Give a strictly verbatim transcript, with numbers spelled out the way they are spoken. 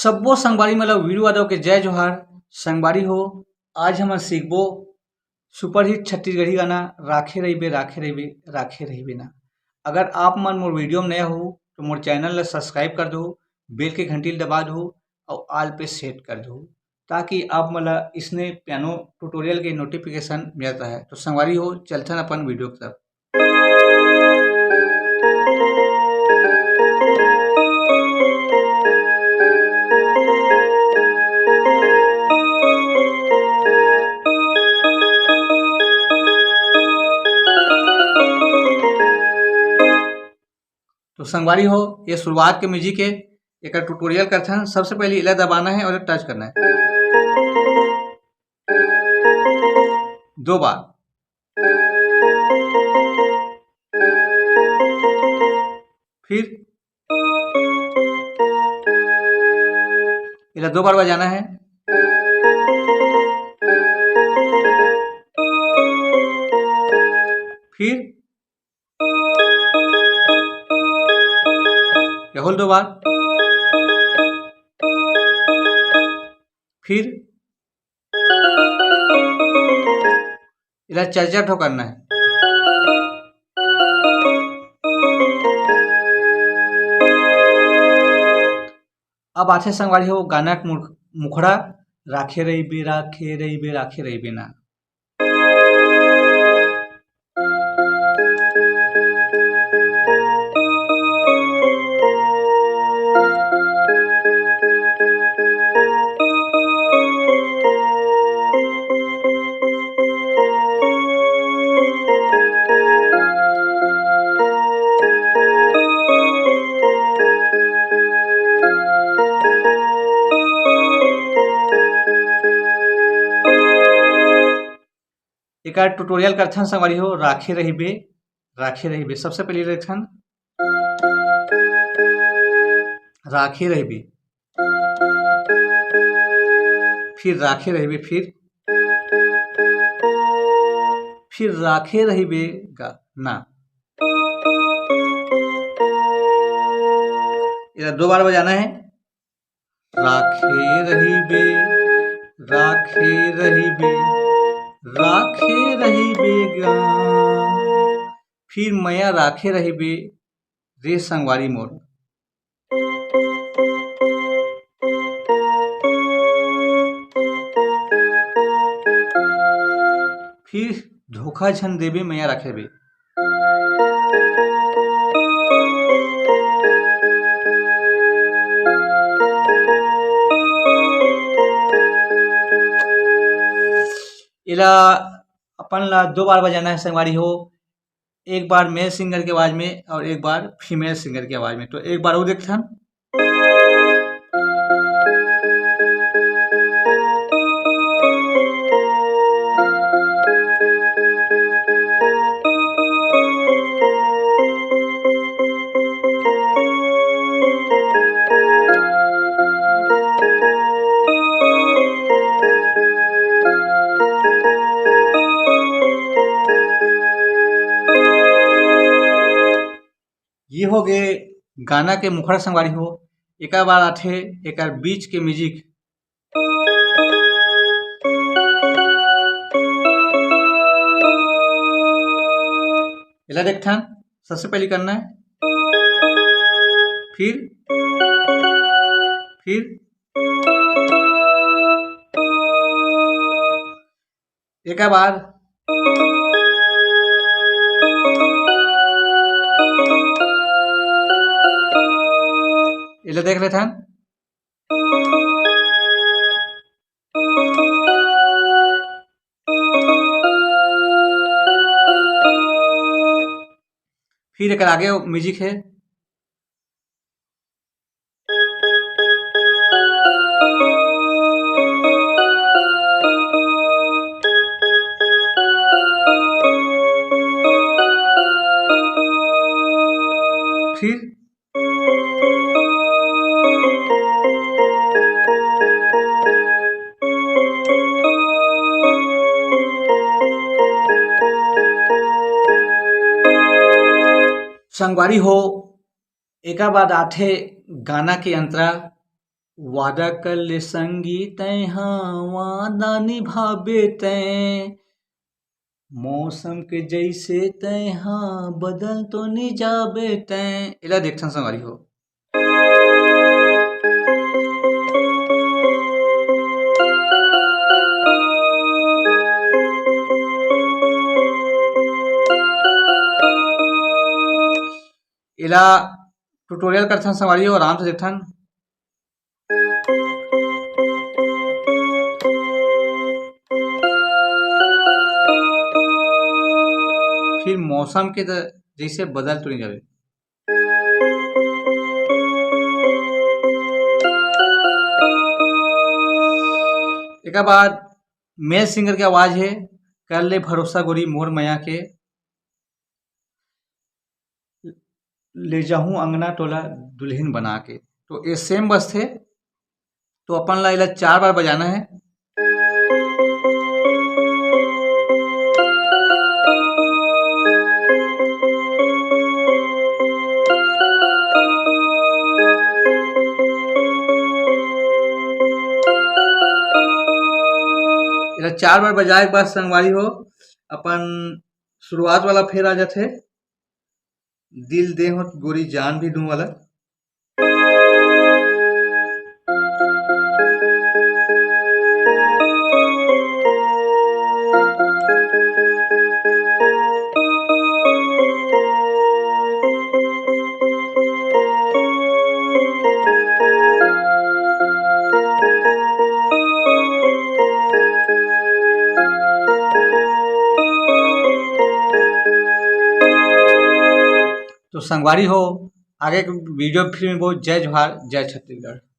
सब्बो संगवारी मन ल वीरू यादव के जय जोहार। संगवारी हो, आज हमन सीखबो सुपरहिट छत्तीसगढ़ी गाना राखे रहिबे, राखे रहिबे, राखे रहिबे ना। अगर आप मन मोर वीडियो में नया हो तो मोर चैनल ला सब्सक्राइब कर दो, बेल के घंटी ला दबा दो और ऑल पे सेट कर दो, ताकि आप मन ला इसने पियानो ट्यूटोरियल के नोटिफिकेशन मिलता है। तो संगवारी हो, चलथन अपन वीडियो की तरफ। तो संगवारी हो, ये शुरुआत के म्यूजिक है, एकर ट्यूटोरियल करथन। सबसे पहले इला दबाना है और टच करना है दो बार। फिर इला दो बार बजाना है। फिर ये होल दो बार। फिर इला चार चार ठो करना है। अब आथे संगवारी हो गाना के मुख-, मुखड़ा, राखे रहिबे, राखे रहिबे, राखे रहिबे ना। एकर ट्यूटोरियल करथन संगवारी हो, राखे रहिबे, राखे रहिबे। सबसे पहले देखथन राखे रहिबे, फिर राखे रहिबे, फिर, फिर राखे रहिबे गा ना। इला दो बार बजाना है। राखे रहिबे, राखे रहिबे, राखे रहिबे गा। फिर मया राखे रहिबे रे संगवारी मोर। फिर धोखा झन देबे मया राखे रहिबे। एला अपन ला दो बार बजाना है संगवारी हो, एक बार मेल सिंगर के आवाज में और एक बार फीमेल सिंगर के आवाज में। तो एक बार वो देखथन। ये हो गए गाना के मुखड़ा संगवारी हो। एकर बाद आथे एकर बीच के म्यूजिक। एला देखथन, सबसे पहले करना है, फिर, फिर एक बार एला देख लेथन। फिर एकर आगे म्यूजिक है। फिर संगवारी हो, एकर बाद आथे गाना के अंतरा, वादा कर ले संगी तैं हा, वादा निभाबे तैं, मौसम के जैसे तैं हा, बदल तो नी जाबे तैं। एला देखथन संगवारी हो। एला ट्यूटोरियल करथन संगवारी हो, आराम से देखथन। फिर मौसम के त-, जैसे बदल तो नहीं जावे। एकर बाद मेल सिंगर के आवाज है, कर ले भरोसा गोरी मोर मया के, ले जाहूं अंगना टोला दुल्हन बना के। तो ये सेम बजथे। तो अपन ला एला चार बार बजाना है। एला चार बार बजाए के बाद संगवारी हो, अपन शुरुआत वाला फेर आ जाथे, दिल दे हो गोरी जान भी दूं वाला। तो संगवारी हो, आगे के वीडियो फिर मिलबो। जय जोहार, जय छत्तीसगढ़।